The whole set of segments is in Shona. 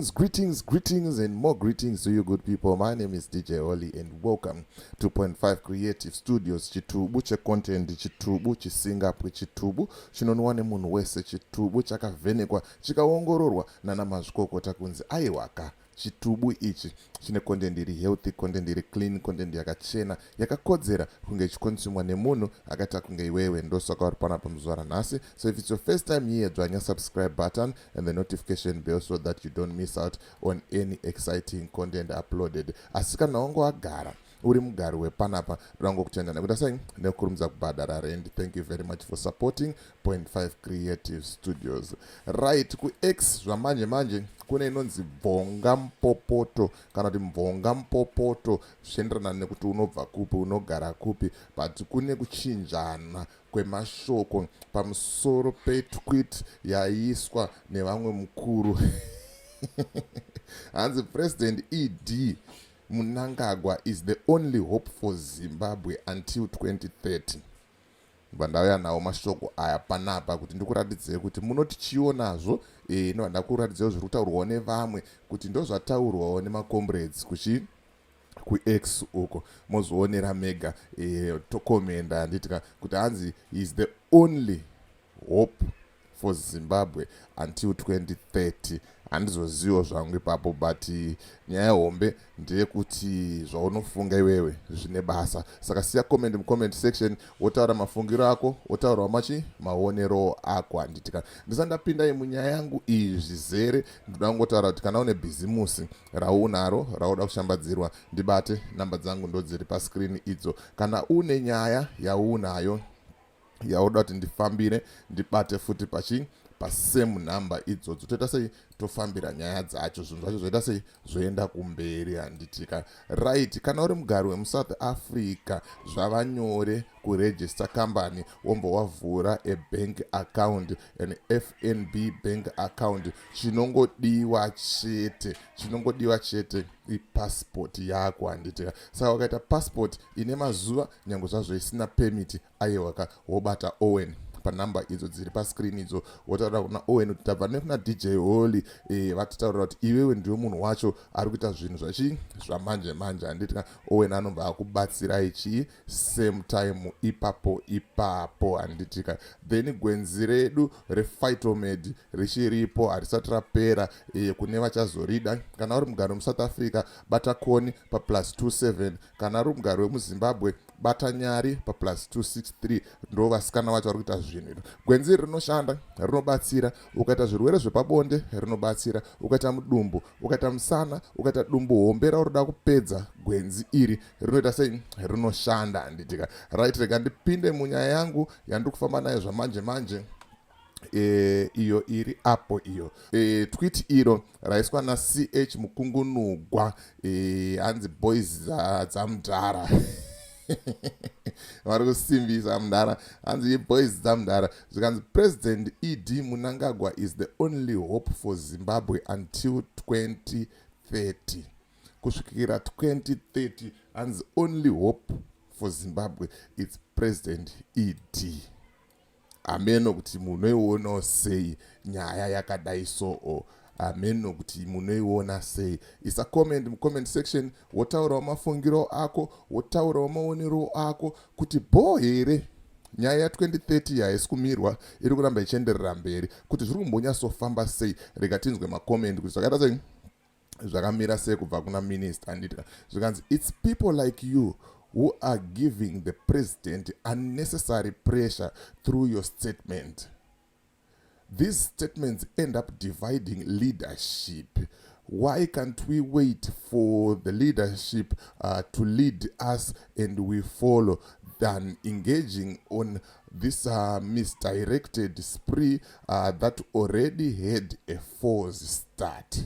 Greetings, greetings, greetings, and more greetings to you, good people. My name is DJ Oli, and welcome to Point 5 Creative Studios. Chitubu checontent, chitubu chisingapwi, chitubu chinonwa nemunhu wese, chitubu chakavhenekwa, chikaongororwa nana mazvikokota kunzi aiwaka, chitubu ichi chine content iri healthy, content iri clean, content yakachena, yakakodzera kunge ichiconsumwa nemunhu akaita kunge iwewe. Ndosaka uri panapa muzuva ranhasi. So if it's your first time here, dzvanya subscribe button and the notification bell so that you don't miss out on any exciting content uploaded. Asi kana wanga wagara uri mugari wepanapa, ndoda kutenda nekuda sei nekukurumidza kubhadhara rent. Thank you very much for supporting Point 5 Creative Studios. Right, kuX zvamanje manje kune inonzi Bvonga Mupopoto kana kuti Mvonga Mupopoto, zvichienderana nekuti unobva kupi, unogara kupi, but kune kuchinjana kwemashoko pamusoro petweet yaiswa nevamwe mukuru. Hanzi, "President ED Mnangagwa is the only hope for Zimbabwe until 2030." Bva ndauya nawo mashoko aya panapa kuti ndikuratidzei kuti munoti chionazvo. No, ndakuratidzei zviri kutaurwawo nevamwe, kuti ndo zvataurwawo nemacomrades kuchi kuX uko. Mozoonera mega, tokomenda, handitika, kuti hanzi is the only hope for Zimbabwe until 2030. Handizozivo zvangu ipapo, but nyaya hombe ndeyekuti zvaunofunga iwewe zvine basa. Saka siya comment mucomment section, wotaura mafungiro ako, wotaurawo machi maonero ako, handitika? Ndisati ndapinda munyaya yangu iyi zvizere, ndoda kungotaura kuti kana une bhizimusi raunaro rauda kushambadzirwa, ndibate. Namba dzangu ndo dziri pascreen idzo. Kana une nyaya yaunayo yauda kuti ndifambire, ndibate futi pachi pasame number idzodzo. Toita sei? Tofambira nyaya dzacho, zvinhu zvacho zvoita sei? Zvoenda kumberi, handitika? Right, kana uri mugari wemuSouth Africa, zvava nyore kuregister company, wombva wavhura a bank account, an FNB bank account. Chinongodiwa chete, chinongodiwa chete ipassport yako, handitika? Saka ukaita passport ine mazuva, nyange zvazvo isina permit, aiwaka, wobata Owen panhamba idzo dziri pascreen idzo, wotaura kuna Owen kuti tabva nekuna DJ Holly, vatitaurira kuti iwewe ndiwe munhu wacho ari kuita zvinhu zvachi zvamanje manje, handitika? Owen anobva akubatsirai chii same time ipapo ipapo, handitika? Then gwenzi redu rePhytomed richiripo, harisati rapera. Kune vachazorida, kana uri mugari wemuSouth Africa, bata Koni paplus 27. Kana uri mugari wemuZimbabwe, bata Nyari paplus 263. Ndo vasikana vacho vari kuita zvinhu iro. Gwenzi iri rinoshanda, rinobatsira ukaita zvirwere zvepabonde, rinobatsira ukaita mudumbu, ukaita musana, ukaita dumbu hombe rauroda kupedza, gwenzi iri rinoita sei? Rinoshanda, handitika? Right, rega ndipinde munyaya yangu yandiri kufamba nayo zvamanje manje, iyo iri apo iyo. Tweet iro raiswa naCH Mukungunugwa, hanzi boys dzamudhara vari kusimbisa mudhara. Hanzi boys dzamudhara. Zvikanzi, "President ED Mnangagwa is the only hope for Zimbabwe until 2030." Kusvikira 2030, hanzi only hope for Zimbabwe, it's President ED. Hameno kuti munoionawo sei nyaya yakadai soo. Hameno kuti munoiona sei. Isa comment mucomment section, wotaurawo mafungiro ako, wotaurawo maonero ako kuti bho here nyaya ya2030 haisi kumirwa, iri kuramba ichienderera mberi, kuti zviri kumbonyatsofamba sei. Rega tinzwe macomment kuti zvakaita sei, zvakamira sei kubva kuna minister, handitika? Zvikanzi, "It's people like you who are giving the president unnecessary pressure through your statement. These statements end up dividing leadership. Why can't we wait for the leadership to lead us and we follow than engaging on this misdirected spree that already had a false start?"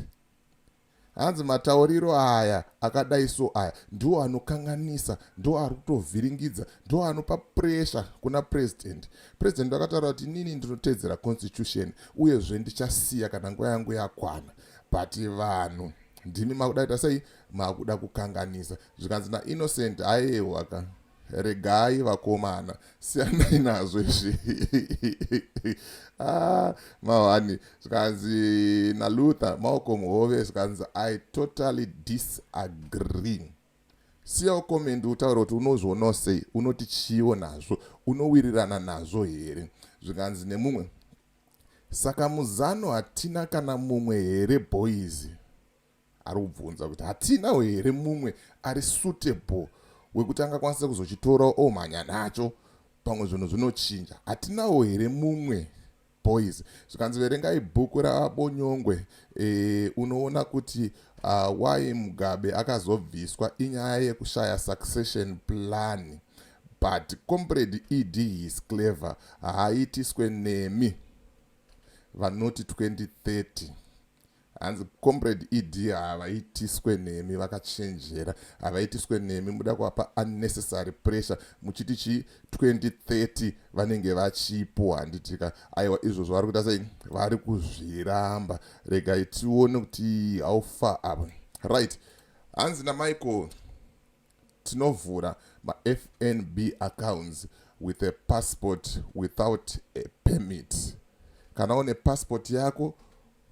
Hanzi matauriro aya akadai so aya ndiwo anokanganisa, ndo ari kutovhiringidza, ndo anopa pressure kuna president. President akataura kuti inini ndinotedzera constitution, uyezve ndichasiya kana nguva yangu yakwana, but vanhu ndimi makuda kuita sei? Makuda kukanganisa. Zvikanzi naInnocent, aiwa ka, Regai vakomana, siyanai nazvo izvi. Ah, mahwani. Zvikanzi naLuther Malcolm Hove, zvikanzi, "I totally disagree." Siyawo comment utaura kuti unozvionawo sei, unoti chiwo nazvo, unowirirana nazvo here? Zvikanzi nemumwe, "Saka muZANU hatina kana mumwe here, boys?" Ari kubvunza kuti hatinawo here mumwe ari suitable wekuti angakwanisa kuzochitora omhanya nacho, pamwe zvinhu zvinochinja. Hatinawo here mumwe, boys? Zvikanzi, "Verengai bhuku raBonyongwe, unoona kuti why Mugabe akazobviswa. Inyaya yekushaya succession plan. But Comrade ED is clever, haaitiswe nemi vanoti 2030." Hanzi Comrade ED havaitiswe nemi, vakachenjera, havaitiswe nemi muda kuvapa unnecessary pressure muchiti chi 2030 vanenge vachipo, handitika? Aiwa, izvozvo vari kuita sei, vari kuzviramba. Regai tione kuti how far apa. Right, hanzi naMichael, "Tinovhura maFNB accounts with a passport without a permit." Kana une passport yako,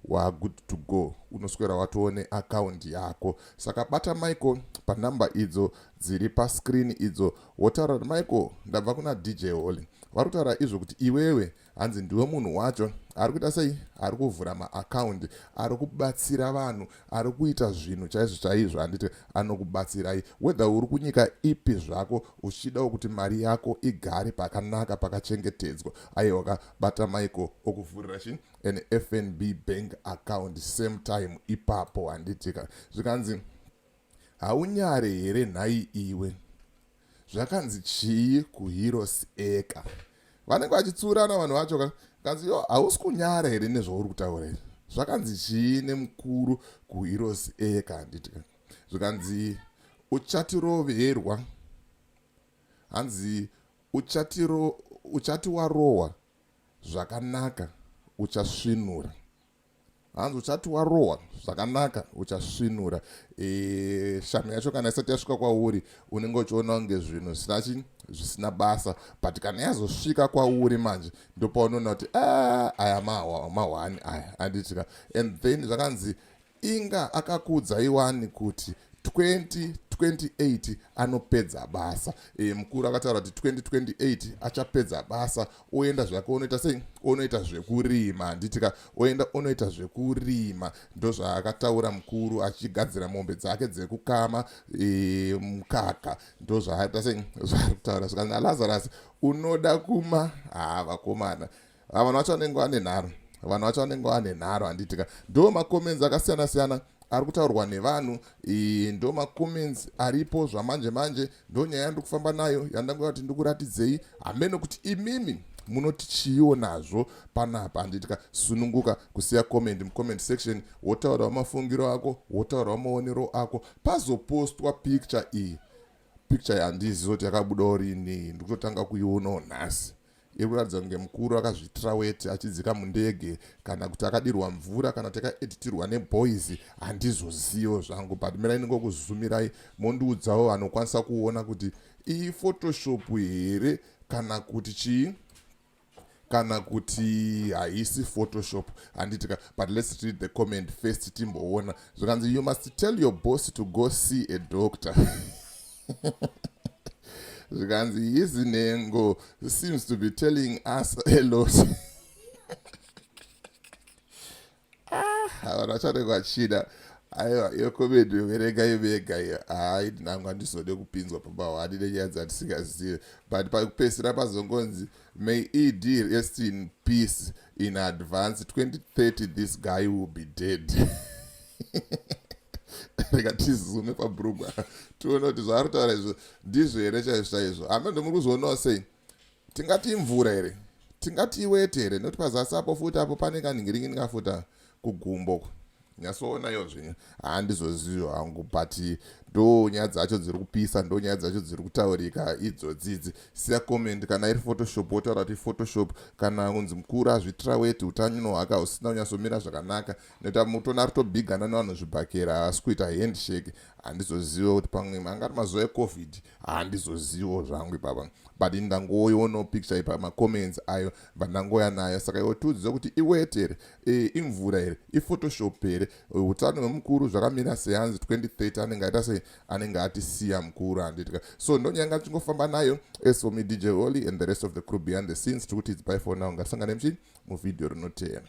wagood to go, unoswera watoone account yako. Saka bata Michael panhamba idzo dziri pascreen idzo, wotaura kuti, "Michael, ndabva kuna DJ Holly." Vari kutaura izvo kuti iwewe hanzi ndiwe munhu wacho ari kuita sei, ari kuvhura maakaundi, ari kubatsira vanhu, ari kuita zvinhu chaizvo chaizvo, handiti? Anokubatsirai whether uri kunyika ipi zvako uchidawo kuti mari yako igare pakanaka, pakachengetedzwa. Aiwa, bata Michael okuvhurira chi an FNB bank account same time ipapo, handitika? Zvikanzi, "Haunyare here nhai iwe? Zvakanzi chii kuHeroes Acre?" Vanenge vachitsurana vanhu vacho ka. Kanzi, "Yo, hausi kunyara here nezvauri kutaura izvi? Zvakanzi chii nemukuru kuHeroes Acre?" Handitika? Zvikanzi, "Uchatiroverwa." Hanzi, "Uchati warohwa zvakanaka uchasvinura." Hanzi, "Uchati warohwa zvakanaka uchasvinura." Shame yacho kana isati yasvika kwauri, unenge uchiona kunge zvinhu zvisina chi zvisina basa, but kana yazosvika kwauri manje, ndopaunoona kuti aya mahwani aya, handitika? And then zvakanzi, "Inga akakuudzai wani kuti 2028 anopedza basa." Mukuru akataura kuti 2028 achapedza basa, oenda zvake onoita sei, onoita zvekurima, handitika? Oenda onoita zvekurima, ndozvaakataura mukuru, achigadzira mombe dzake dzekukama mukaka. Ndozvaaita sei, zvaari kutaura. Zvikanzi naLazarus, "Unoda kuma." Ha, vakomana, vanhu vacho vanenge vane nharo, vanhu vacho vanenge vane nharo, handitika? Ndo macomments akasiyana siyana ari kutaurwa nevanhu. Ndo macomments aripo zvamanje manje. Ndo nyaya yandiri kufamba nayo yandangova kuti ndikuratidzei. Hamene kuti imimi munoti chiiwo nazvo panapa, handitika? Sununguka kusiya comment mucomment section, wotaurawo mafungiro ako, wotaurawo maonero ako. Pazopostwa picture iyi, picture yandizivi kuti yakabudawo rini, ndikutotanga kuionawo nhasi. Iri kuratidza kunge mukuru akazviitira weti achidzika mundege, kana kuti akadirwa mvura, kana kuti akaeditirwa neboys, handizozivo zvangu. But mirai ndingokuzumirai, mondiudzawo vanokwanisa kuona kuti iyi Photoshop here kana kuti chii, kana kuti haisi Photoshop, handitika? But let's read the comment first, timboona. Zvikanzi, "You must tell your boss to go see a doctor." Zvikanzi, "His nhengo seems to be telling us a lot." Ah, vanhu vachanenge vachida. Aiwa, iyo comment verengai vega iyo. Hai, ndinangu handizode kupinzwa pamahwani nenyaya dzandisingazive. But pakupedzisira pazongonzi, "May ED rest in peace in advance. 2030 this guy will be dead." Rega tizume pabrugwa tione kuti zvaari kutaura izvo ndizvo here chaizvo chaizvo. Hambe muri kuzvionawo sei? Tingati imvura here? Tingati iwete here? Nekuti pazasi apo futi apo pane kanhingiringi ndingafuta kugumbo, nyatsoona iyo zvinhu. Handizozivi hangu, but Ndo nyaya dzacho dziri kupisa, ndo nyaya dzacho dziri kutaurika idzodzidzi. Siya comment. Kana iri Photoshop, wotaura kuti Photoshop. Kana kunzi mukuru azviitira weti, utano hwake hausina kunyatsomira zvakanaka, nekuti mutona ritobhigana nevanhu zvibhakera, haasi kuita handshake. Handizoziva kuti pamwe angati mazuva eCovid, handizozivo zvangu ipapa, but ndangoionawo picture ipa, macomments ayo vandangoya nayo. Saka iwe tiudzire kuti iweti here, imvura here, iPhotoshop here? Utano hwemukuru zvakamira sehanzi 2030 anenge aita sei, anenge atisiya mukuru, handitika? So ndonyanga tichingofamba nayo. As for me, DJ Holly, and the rest of the crew behind the scenes, tikuti it's bye for now. Ngatisangane muchi muvhidhiyo rinoteera.